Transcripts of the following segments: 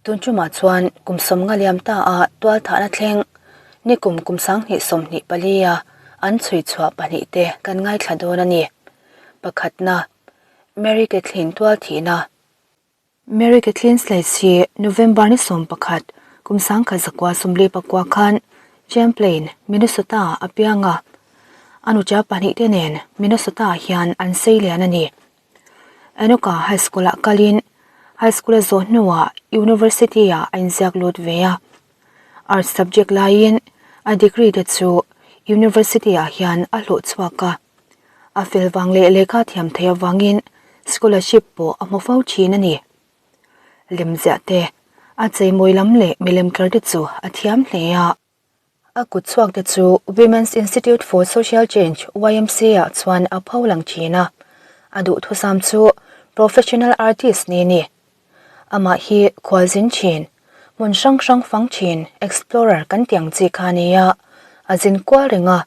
Tun tumah chuan kum 50 liam ta a tualthahna thleng nikum kum 2024 a an chhui chhuah pahnihte kan ngaithla dawn a ni. Pakhatna, Mary Kathleen tualthihna. Mary Kathleen Slates hi November ni 11, kum 1949 khan Champlain, Minnesota a piang a. A nucha pahnihte nen Minnesota ah hian an sei lian a ni. Anoka High School ah kalin High School a zawh hnuah University ah a inziak lut ve a. Arts subject laiin a degree te chu University ah hian a hlawh chhuak a. A fel vang leh lehkha thiam theih avangin scholarship pawh a hmu fo thin a ni. Lemziah te, a cheimawi lam leh milem kher te chu a thiam hle a. A kut chhuak te chu Women's Institute for Social Change, YMCA, ah chuan a pho lang thin a. A duhthusam chu professional artist ni a ni. Amah hi khualzin thin, hmun hrang hrang fang thin, explorer kan tih ang chi kha a ni a. A zin kual reng a,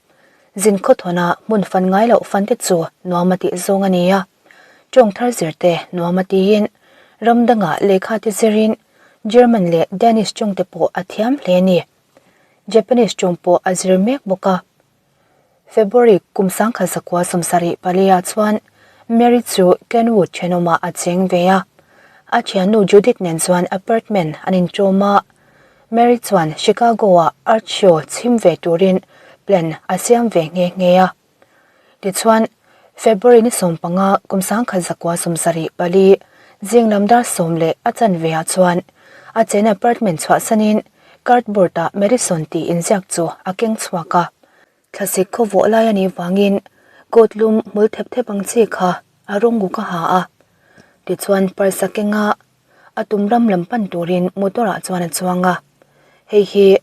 zin khawthawna hmun fan ngai loh fan te chu nuam a tih zawng a ni a. Tawng thar zir te nuam a tiin ram dangah lehkha te zirin German leh Danish tawng te pawh a thiam hle a ni. Japanese tawng pawh a zir mek bawk a. February kum 1974 ah chuan Mary chu Kenwood thenawmah a cheng ve a. A thiannu Judith nen chuan apartment an inṭawm a. Mary chuan Chicago-ah art show chhim ve turin plan a siam ve nghe nghe a. Tichuan, February ni 15 kum 1974 zing lam dar 10 leh a chanve ah chuan a chen apartment chhuahsanin cardboard ah Madison tih inziak chu a keng chhuak a. Thlasik khaw vawh lai a nih vangin coat lum hmul thep thep ang chi kha a rawng uk a ha a. Tichuan purse a keng a, a tum ram lam pan turin motor ah chuan a chuang a. Hei hi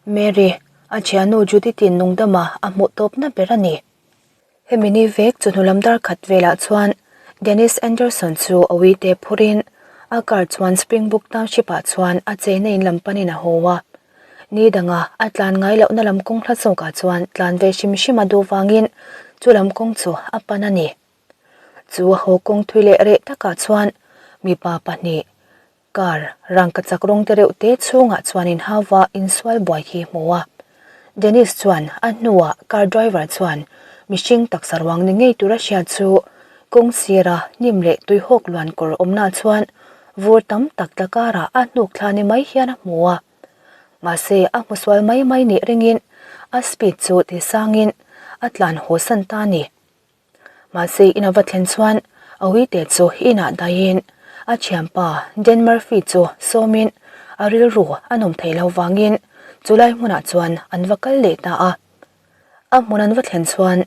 Mary, a thiannu Judith-in nungdama a hmuh tawpna ber a ni. Hemi ni vek chawhnu lam dar khat velah chuan Dennis Anderson chu a uite phurin a car chuan Springbrook Township ah chuan a cheina in lam panin a haw a. Ni danga a tlan ngai lohna lam kawng hla zawkah chuan tlan ve hrim hrim a duh vangin chu lam kawng chu a pan a ni. Chu a haw kawng thui leh reh takah chuan mipa pahnih Car rangka chak rawng te reuh te chhungah chuan inhauva insual buai hi hmu a. Dennis chuan a hnuah car driver chuan mihring taksa ruang ni ngei tura hriat chu kawng sira hnim leh tuihawk luan kawr awmna chuan vur tam tak tla karah a hnuk thla ni mai hian a hmu a. Mahse a hmusual mai mai nih ringin a speed chu tisangin a tlan haw san ta a ni. Mahse ina va thlen chuan a uite chu inah daihin a thianpa Dan Murphy chu sawmin a rilru a nawm theih loh vangin chulai hmunah chuan an va kal leh ta a. A hmun an va thlen chuan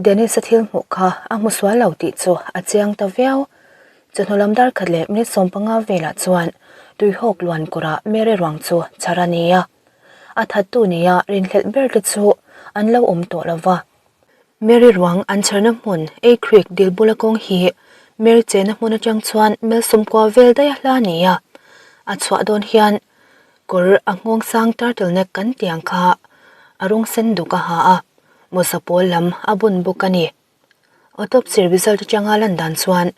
Dennis-a thil hmuh kha a hmu sual lo tih chu a chiang ta viau. Chawhnu lam dar khat leh minute 15 velah chuan tuihawk luan kawrah Mary ruang chu chhar a ni a. A thattu nia rinhlelh ber te chu an lo awm tawh lo va. Mary ruang an chherna hmun A Creek dil bula kawng hi Mary chenna hmun atang chuan mel 90 vel daih a hla a ni a. A chhuah dawn hian kawr a nghawng sang turtle neck kan tih ang kha a rawng sen duk a ha a, mawza pawl lam a bun bawk a ni. Autopsy result atanga lan dan chuan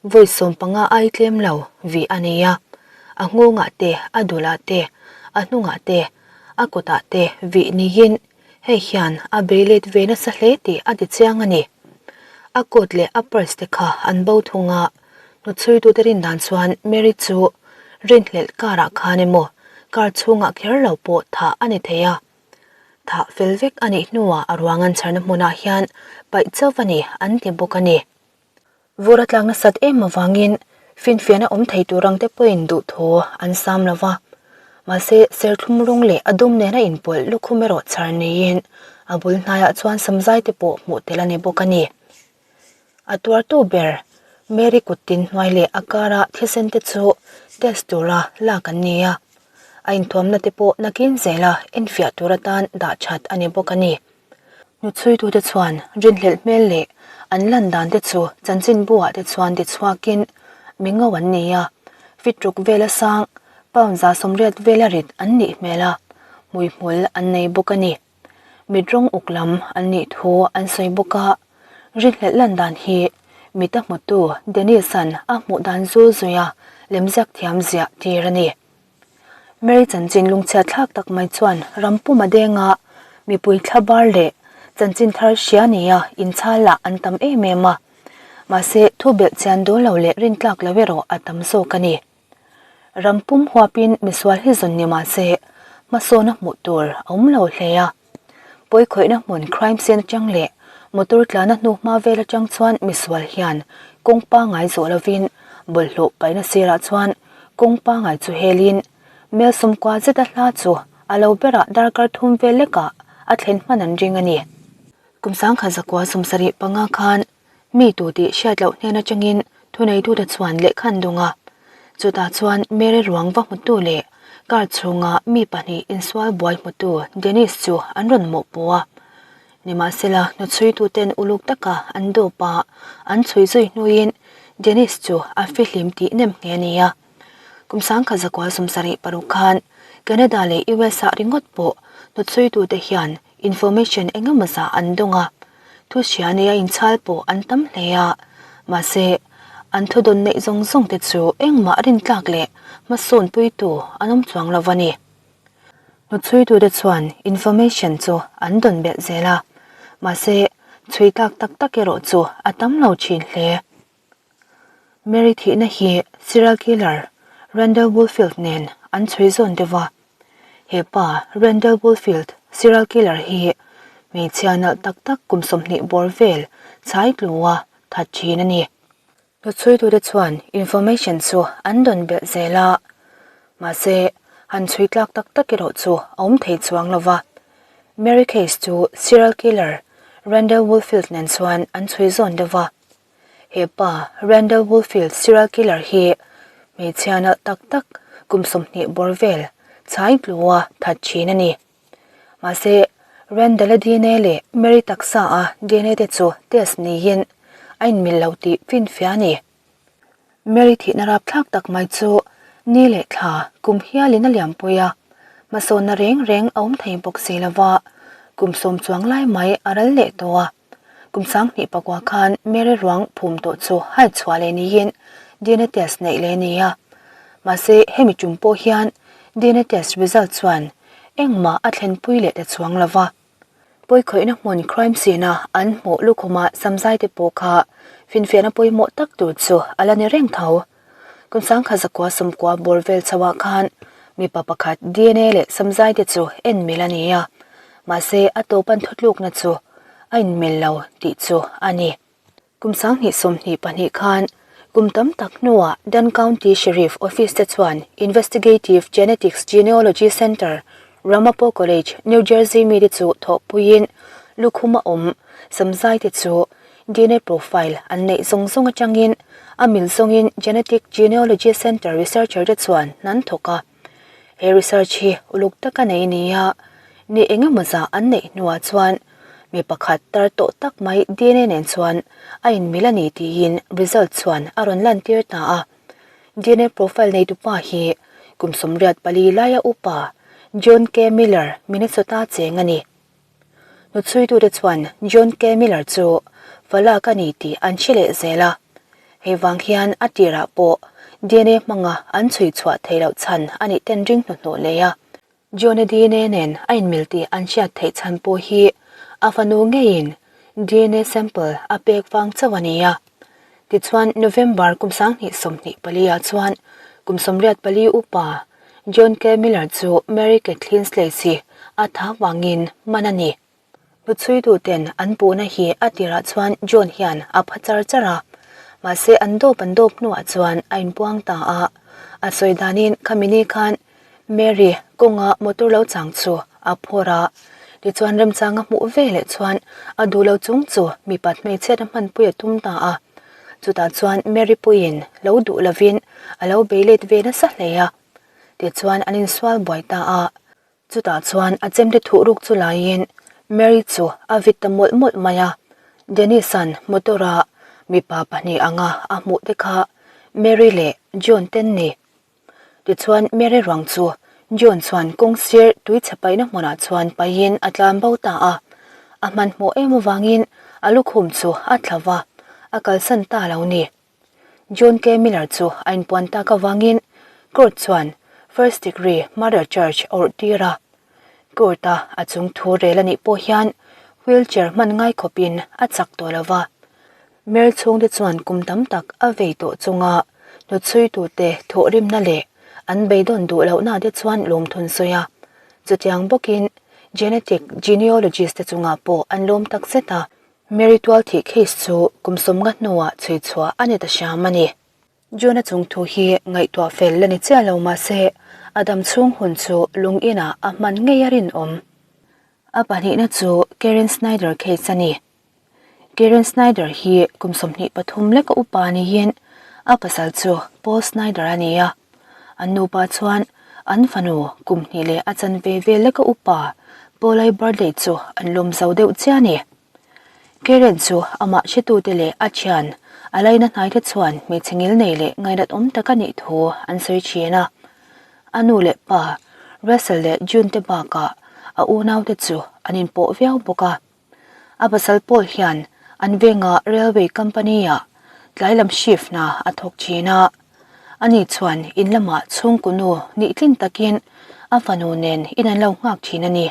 vawi 15 ai tlem lo vih a nei a, a nghawngah te, a dulah te, a hnungah te, a kutah te vih niin Hei hian a bei let ve nasa hle tih a ti chiang a ni. A coat leh a purse te kha an bo thung a, hnuchhuitute rin dan chuan Mary chu rinhlelh car ah khan emaw car chhungah kher lo pawh thah a ni thei a. Thah fel vek a nih hnuah a ruang an chharna hmunah hian paih chauh a ni an ti bawk a ni. Vur a tlak nasat em avangin finfiahna awm thei tur ang te pawhin duhthu an sam lo va. Mahse, serthlum rawng leh a dum nena inpawlh lukhum erawh chhar niin a bul hnaiah chuan samzai te pawh hmuh tel a ni bawk a ni. A tuartu ber Mary kut tin hnuai leh a kara thisen te chu test tura lak an ni a, a inthuamna te pawh nakin zela enfiah tur atan dah that a ni bawk a ni. Hnuchhuitute chuan rinhlelh hmel leh an lan dan te chu chanchinbu ah te chuan ti chhuakin mi ngo an ni a, fit ruk vela sang, pound 180 vela rit an nih hmel a, hmuihmul an nei bawk a ni. Mit rawng uk lam an nih thu an sawi bawk a, rinhlelh lan dan hi mita hmutu Dennis-a'n a hmuh dan zul zuia lemziak thiam ziah tir a ni. Mary chanchin lungchhiat thlak tak mai chuan ram pum a deng a, mipui thla bar leh chanchin thar hria nia inchhal lah an tam em em a. Mahse, thu belh chian dawn lo leh rintlak lo erawh a tam zawk a ni. Ram pum huapin misual hi zawn ni mahse, hmasawn a hmuh tur a awm lo hle a. Pawikhawihna hmun crime scene atang leh motor tlana hnuhma vel atang chuan misual hian kawng pangngai zawh lovin bawlhhlawh paihna sirah chuan kawng pangngai chu helin mel sawmkua zeta hla chu a lo berah darkar thum vel lekah a thlen hman an ring a ni. Kum sangkhat zakua 75 khan Mi tu tih hriat loh hnen atangin thuneitute chuan lehkha an dawng a. Chutah chuan Mary ruang va hmutu leh car chhunga mi pahnih insual buai hmutu Dennis chu an rawn mawhpawh a. Nimahsela, hnuchhuituten uluk taka an dawp a, an chhui zui hnuin Dennis chu a fihlim tih nem nghe a ni a. Kum 1976 khan Canada leh US ah ringawt pawh hnuchhuitute hian Information eng emaw zah an dawng a, thu hria neia inchhal pawh an tam hle a, mahse, an thu dawn neih zawng zawng te chu engmah rintlak leh hmasawn puitu an awm chuang lo a ni. Hnuchhuitute chuan information chu an dawn belh zel a, mahse, chhui tlak tak tak erawh chu a tam lo thin hle. Mary thihna hi serial killer Randall Woolfield nen an chhui zawn deuh a. He pa Randall Woolfield serial killer hi hmeichhia nalh tak tak kum 20 bawr vel chhai tlu a that thin a ni. Hnuchhuitute chuan information chu an dawn belh zel a, mahse han chhui tlak tak tak erawh chu a awm thei chuang lo va. Mary case chu serial killer Randall Woolfield nen chuan an chhui zawn deuh a. He pa, Randall Woolfield serial killer hi hmeichhia nalh tak tak kum 20 bawr vel chhai tlua that thin a ni. Mahse, Randall-a dna leh Mary taksa-a dna te chu test niin a inmil lo tih finfiah a ni. Mary thihna rapthlak tak mai chu ni leh thla kum hialin a liampui a, hmasawnna reng reng a awm thei bawk si lova, kum 10 chuang lai mai a ral leh tawh a. Kum 2009 khan Mary ruang phum tawh chu hai chhuah leh niin dna test neih leh a ni a. Mahse, hemi tum pawh hian dna test result chuan engmah a thlenpui leh ta chuang lo va. Pawikhawihna hmun crime scene-a an hmuh lukhuma samzai te pawh kha finfiahna pawimawh tak tur chu a la ni reng tho. Kum 1990 bawr vel chhoah khan mipa pakhat dna leh samzai te chu en mil a ni a, mahse a tawpan thutlukna chu a inmil lo tih chu a ni. Kum 2022 khan kum tam tak hnuah Dunn County Sheriff Office te chuan Investigative Genetics Genealogy Center, Ramapo College, New Jersey mite chu thawhpuiin lukhum a awm samzai te chu dna profile an neih zawng zawng atangin a mil zawngin Genetic Genealogy Center researcher te chuan an thawk a. He research hi uluk taka nei ni a, ni eng emaw zah an neih hnuah chuan mi pakhat tar tawh tak mai dna nen chuan a inmil a ni tiin result chuan a rawn lantir ta a. Dna profile neitupa hi kum 84 laia upa John K. Miller, Minnesota cheng a ni. Hnuchhuitute chuan John K. Miller chu falak a ni tih an hre leh zel a. Hei vang hian a tirah pawh dna hmanga an chhui chhuah theih loh chhan a nih ten ring hnuhnawh leh a. John-a dna nen a inmil tih an hriat theih chhan pawh hi a fanu ngeiin dna sample a pek vang chauh a ni a. Tichuan November kum 2024 ah chuan kum 84 upa John K. Miller chu Mary Kathleen Slade-i a tha vangin man a ni. Hnuchhuituten an puhna hi a tirah chuan John hian a pha char char a, mahse an dawp an dawp hnuah chuan a inpuang ta a. A sawi danin khami ni khan Mary kawnga motor lo chang chu a phawrh a, tichuan remchang a hmuh ve leh chuan a duh lo chung chu mipat hmeichhiat a hmanpui a tum ta a. Chutah chuan Mary puiin lo duh lovin a lo bei let ve nasa hle a, tichuan an insual buai ta a. Chutah chuan a chemte thuh ruk chu laiin Mary chu a vit ta mawlh mawlh mai a. Dennis-a'n motor-a mipa pahnih anga a hmuh te kha Mary leh John ten ni. Tichuan Mary ruang chu John chuan kawng sir tui chhe paihna hmunah chuan paihin a tlan bo ta a. A hmanhmawh em avangin a lukhum chu a thla va, a kalsan ta lo ni. John K. Miller chu a inpuan tak avangin court chuan First degree murder charge awrh tir a. Court a a chung thu rel a nih pawh hian wheelchair hman ngai khawpin a chak tawh lo va. Mary chhungte chuan kum tam tak a vei tawh chunga hnawtchhuitute thawhrimna leh an beidawn duh lohna te chuan lawmthun sawi a. Chutiang bawkin genetic genealogist te chungah pawh an lawm tak zet a. Mary tualthih case chu kum 50 hnuah chhui chhuah a ni ta hram a ni. Jona chung thu hi ngaihtuah fel la ni chiah lo mahse a dam chhung hun chu lung inah a hman ngei a rinawm. A pahnihna chu Karen Snyder case a ni. Karen Snyder hi kum 23 leka upa niin a pasal chu Paul Snyder a ni a. An nupa chuan an fanu kum hnih leh a chanve vel leka upa Paul-i birthday chu an lawm zo deuh chiah a ni. Karen chu amah hretute leh a thian a laina hnaite chuan hmeichhe ngil nei leh ngainat awm tak a nih thu an sawi thin a. A nu leh pa Russell leh June te bakah a unaute chu an inpawh viau bawk a. A pasal Paul hian an venga railway company-ah tlai lam shift hna a thawk thin a. Ani chuan in lamah chhungkaw nu nih tlin takin a fanu nen in an lo nghak thin a ni.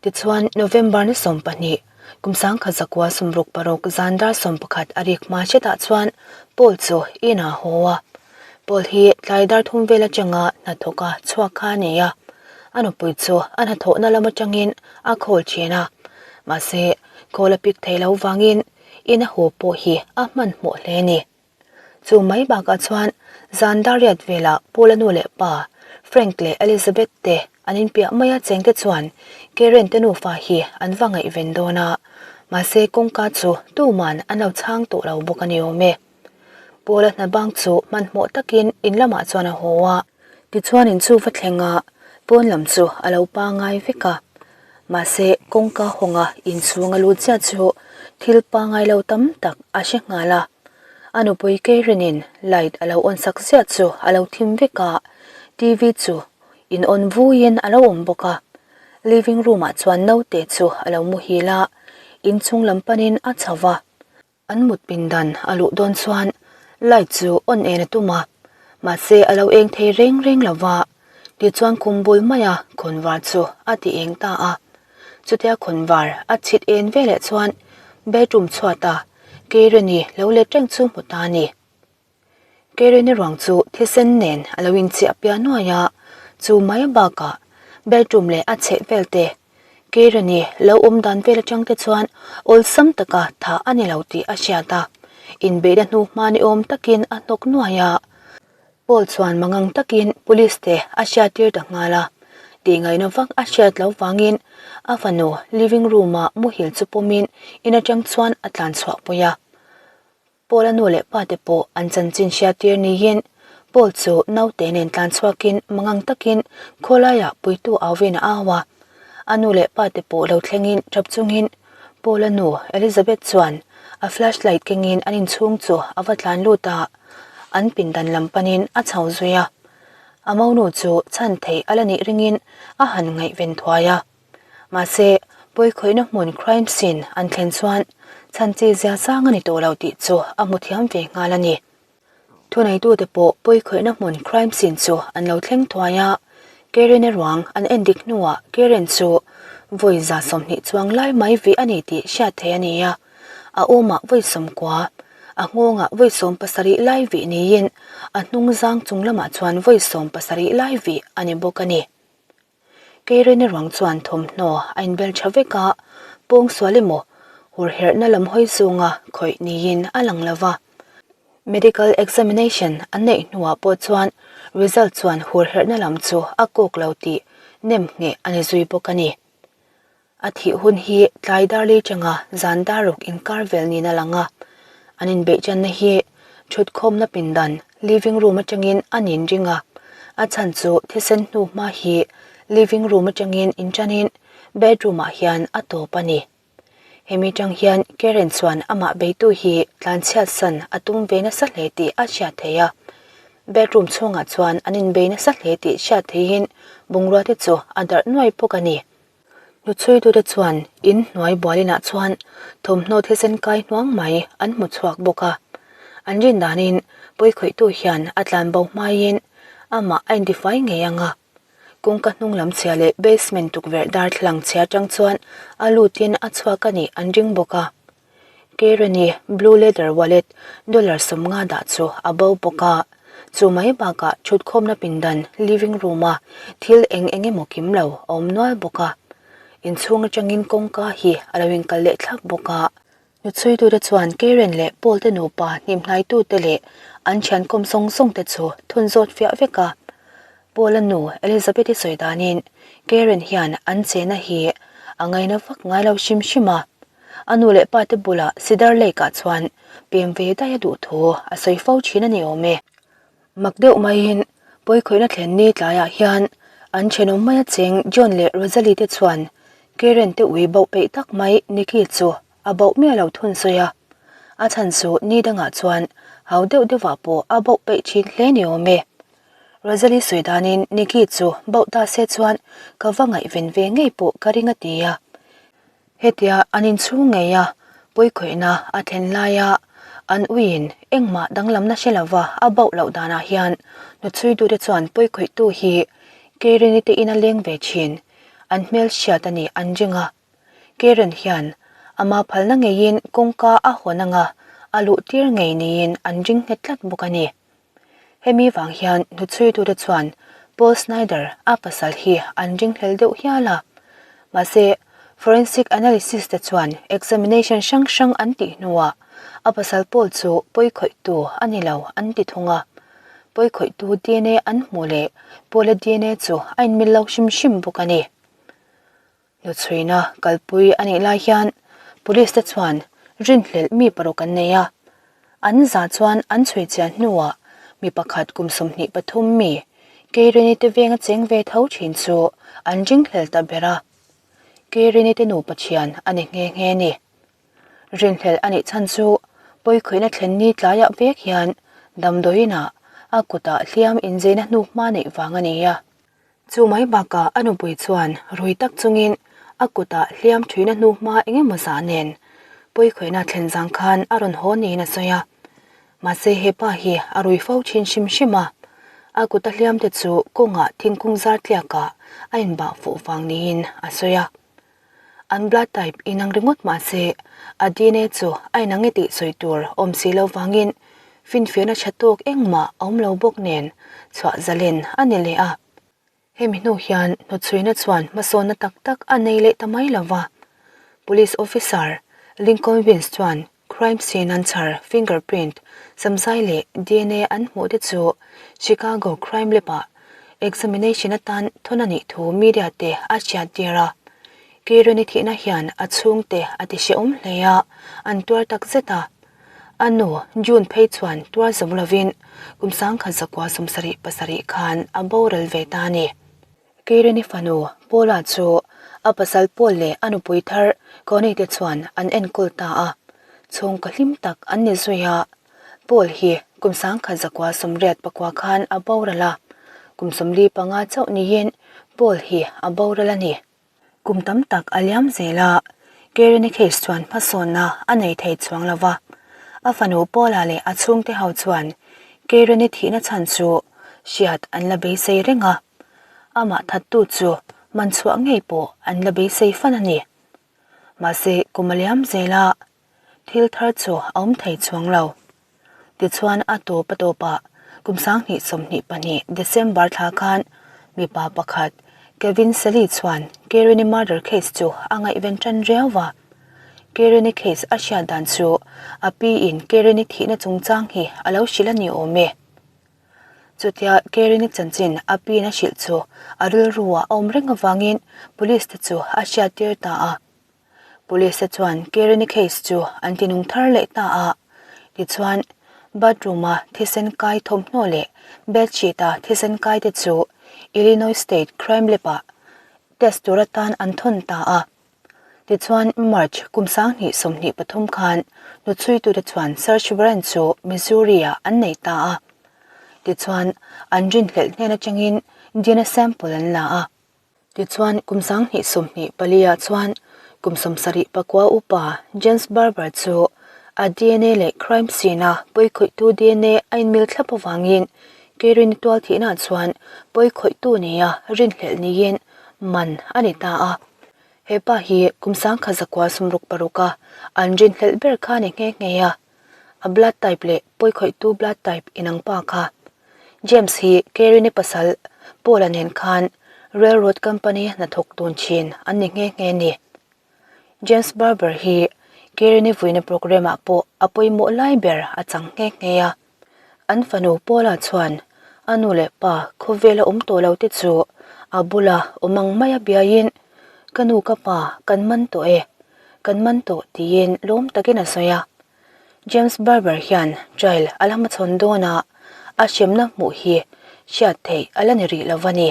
Tichuan, November ni 12, kum 1966 zan dar 11 a rik hma hretah chuan Paul chu in a haw a. Paul hi tlai dar thum vel atanga hnathawka chhuak kha a ni a. A nupui chu a hnathawhna lam atangin a call thin a. Mahse, call a pick thei lo vangin in a haw pawh hi a hmanhmawh hle a ni. Chu mai bakah chuan zan dar riat velah Paula nu leh pa, Frank leh Elizabeth te an inpiah mai a chengte chuan Karen te nufa hi an va ngaihven dawn a, mahse kawngka chu tuman an lo chhang tawh lo bawk a ni awm e. Paula hna bang chu hmanhmawh takin in lamah chuan a haw a. Tichuan in chu va thleng a, pawn lam chu a lo pangai vek a. Mahse kawngka hawnga inchhung a lut chiah chu thil pangai lo tam tak a hre nghal a. A nupui Karen-in light a lo on sak ziah chu a lo thim vek a, TV chu in on vuiin a lo awm bawk a. Living room-ah chuan naute chu a lo muhil a, inchhung lam panin a chho va. An mut pindan a luh dawn chuan light chu on en a tum a, mahse a lo eng thei reng reng lo va, tichuan khum bul maia khawnvar chu a ti eng ta a. Chutia khawnvar a chhit en veleh chuan bedroom chhuata Keirini lo let reng chu hmu ta a ni. Keirini ruang chu thisen nen a lo inchiah piah nuai a, chu mai bakah bedroom leh a chheh vel te Keirani lo awm dan vel atang te chuan awlsam taka thah a ni lo tih a hriat a, inbeihna hnu hma ni awm takin a hnawk nuai a. Paul chuan mangang takin police te a hriattir ta nghal a, tihngaihna vak a hriat loh vangin a fanu living room-ah muhil chu pawmin in atang chuan a tlan chhuah pui a. Paul-a nu leh pa te pawh an chanchin hriattir niin Paul chu naute nen tlan chhuakin mangang takin khawlaiah puitu auvin a au a. A nu leh pa te pawh lo thlengin tap chungin Paul-a nu Elizabeth chuan a flashlight kengin an inchhung chu a va tlan lut a, an pindan lam panin a chho zui a. A monu chu chhan theih a la nih ringin a han ngaihven thuai a. Mahse, pawikhawihna hmun crime scene an thlen chuan chhan chi zia sang a ni tawh lo tih chu a hmu thiam ve nghal a ni. Thuneitute pawh pawikhawihna hmun crime scene chu an lo thleng thuai a, Karen-a ruang an en dik hnuah Karen chu vawi 20 chuang lai mai vih a ni tih hriat theih a ni a, a awmah vawi 90, a nghawngah vawi 70 lai vih niin a hnung zang chung lamah chuan vawi 70 lai vih a ni bawk a ni. Keirena ruang chuan thawmhnaw a inbel tha vek a, pawng sual emaw hurherhna lam hawi zawnga khawih niin a lang lo va. Medical examination an neih hnuah pawh chuan result chuan hurherhna lam chu a kawk lo tih nem ngheh a ni zui bawk a ni. A thih hun hi tlai dar lei tanga zan dar ruk inkar vel niin a lang a. An inbeih channa hi thutkhawmna pindan, living room, atangin a nin ring a. A chhan chu thisen hnu hma hi living room atangin intanin bedroom ah hian a tawp a ni. Hemi tang hian Karen chuan amah beitu hi tlanchhiat san a tum ve nasa hle tih a hriat theih a. Bedroom chhungah chuan an inbei nasa hle tih hriat theihin bungrua te chu a darh nuai bawk a ni. Hnuchhuitute chuan in hnuai bualinah chuan thawmhnaw thisen kai hnuang mai an hmu chhuak bawk a. An rin danin pawikhawihtu hian a tlan bo hmaiin Amah a intifai ngei ang a. Kawngka hnung lam chhia leh basement tukverh darthlalang chhia atang chuan a lutin a chhuak a nih an ring bawk a. Karen-i blue leather wallet dollar 50 dah chu a bo bawk a. Chu mai bakah thutkhawmna pindan living room-a thil eng eng emaw kim lo a awm nual bawk a. Inchhung atangin kawngka hi a lo inkal leh thlap bawk a. Hnuchhuitute chuan Karen leh Paul te nupa hnimhnaitute leh an thiankawm zawng zawng te chu thun zawt fiah vek a. Paul-a nu Elizabeth-i sawi danin Karen hian an chena hi a ngaina vak ngai lo hrim hrim a. A nu leh pa te bulah Cedar Lake-ah chuan pem ve daih a duh thu a sawi fo thin a ni awm e. Mak deuh maiin pawikhawihna thlen ni tlaiah hian an thenawm maia cheng John leh Rosalie te chuan Karen te ui bauh peih tak mai Nicky chu a bauh miah lo thun sawi a. A chhan chu ni dangah chuan hau deuh deuhah pawh a bauh peih thin hle ni awm e. Rosalie sawi danin Nicky chu bauh ta se chuan ka va ngaihven ve ngei pawh ka ring a ti a. Hetia an inchhung ngei a, pawikhawihna a thlen laia an uiin engmah danglamna hre lova a bauh loh danah hian hnuchhuitute chuan pawikhawihtu hi Karen-i te ina leng ve thin an hmel hriat a nih an ring a. Karen hian ama phalna ngeiin kawngka a hawn anga a luh tir ngei niin an ring nghet tlat bawk a ni. Hemi vang hian hnuchhuitute chuan Paul Snyder a pasal hi an ringhlel deuh hial a. Mahse, forensic analysis te chuan examination hrang hrang an tih hnuah a pasal Paul chu pawikhawihtu a ni lo an ti thung a. Pawikhawihtu dna an hmuh leh Paul-a dna chu a inmil lo hrim hrim bawk a ni. Hnuchhuina kalpui a nih lai hian Police te chuan rinhlelh mi paruk an nei a, an za chuan an chhui chian hnuah mi pakhat kum 23 mi Keirini te venga cheng ve tho thin chu an ringhlel ta ber a, Keirini te nupa thian a ni nghe nghe a ni. Rinhlelh a nih chhan chu pawikhawihna thlen ni tlaiah vek hian damdawiinah a kutah hliam inzeina hnuhma neih vang a ni a. Chu mai bakah a nupui chuan rui tak chungin a kutah hliam thuina hnu hma eng emaw zah nen pawikhawihna thlen zang khan a rawn haw niin a sawi a. Mahse he pa hi a rui fo thin hrim hrim a, a kuta hliam te chu kawngah thingkung zar tliakah a inbah fuh vang niin a sawi a. An blood type inang ringawt mahse a dna chu a inang e tih sawi tur awm si lo vangin finfiahna tha tawk engmah a awm lo bawk nen chhuah zalen a ni leh a. Hemi hnu hian hnawtchhuina chuan hmasawnna tak tak a nei leh ta mai lo va. Police officer Lincoln Vince chuan crime scene an chhar fingerprint, samzai leh dna an hmuh te chu Chicago Crime Lab-ah examination atan thawn a nih thu media te a hriat tir a. Keirini thihna hian a chhungte a ti hrehawm hle a, an tuar tak zet a. A nu June phei chuan tuar zo lovin kum 1977 khan a boral ve ta a ni. Keirini fanu Paula chu a pasal Paul leh a nupui thar Connie te chuan an enkawl ta a, chhungkaw hlim tak an ni zui a. Paul hi kum 1989 khan a boral a, kum 45 chauh niin Paul hi a boral a ni. Kum tam tak a liam zel a, Karen-i case chuan hmasawnna a nei thei chuang lo va. A fanu Paula leh a chhungte ho chuan Karen-i thihna chhan chu hriat an la beisei reng a, amah thattu chu man chhuah ngei pawh an la beisei fan a ni. Mahse kum a liam zel a, thil thar chu a awm thei chuang lo. Tichuan a tawp a tawpah kum 2022 December thla khan mipa pakhat Kevin Sally chuan Karen-i murder case chu a ngaihven tan riau va. Karen-i case a hriat dan chu a pi in Karen-i thihna chungchang hi a lo hrilh a ni awm e. Chutia Karen-i chanchin a piin a hrilh chu a rilru ah a awm reng avangin police te chu a hriat tir ta a. Police te chuan Karen-i case chu an ti nung thar leh ta a, tichuan bathroom-a thisen kai thawmhnaw leh bedsheet-a thisen kai te chu Illinois State Crime Lab-ah test tur atan an thawn ta a. Tichuan March kum 2023 khan hnuchhuitute chuan search warrant chu Missouri-ah an nei ta a. Tichuan an rinhlelh hnen atangin dna sample an la a. Tichuan, kum 2024 ah chuan kum 79 upa Jens Barber chu a dna leh crime scene-a pawikhawihtu dna a inmil thlap avangin. Kerin tual thihna chuan pawi khawihtu nia rinhlelh niin man a ni ta a. He pa hi kum sangkhat zakua sumruk paruka an rinhlelh ber kha ni nghe nghe a. A blood type leh pawi khawihtu blood type inang pa kha. James hi Kerin-i pasal Paul-a nen khan railroad company hnathawk tun thin an ni nghe nghe a ni. James Barber hi Kerini vuina programme ah pawh a pawimawh lai ber a chang nghe nghe a. An fanu Paula chuan a nu leh pa khawvela awm tawh lo te chu a bula awm ang maia biaiin, Ka nu ka pa, kan man tawh e, kan man tawh tiin lawm takin a sawi a. James Barber hian trial a la hmachhawn dawn a, a hremna hmuh hi hriat theih a la ni rih lo va ni.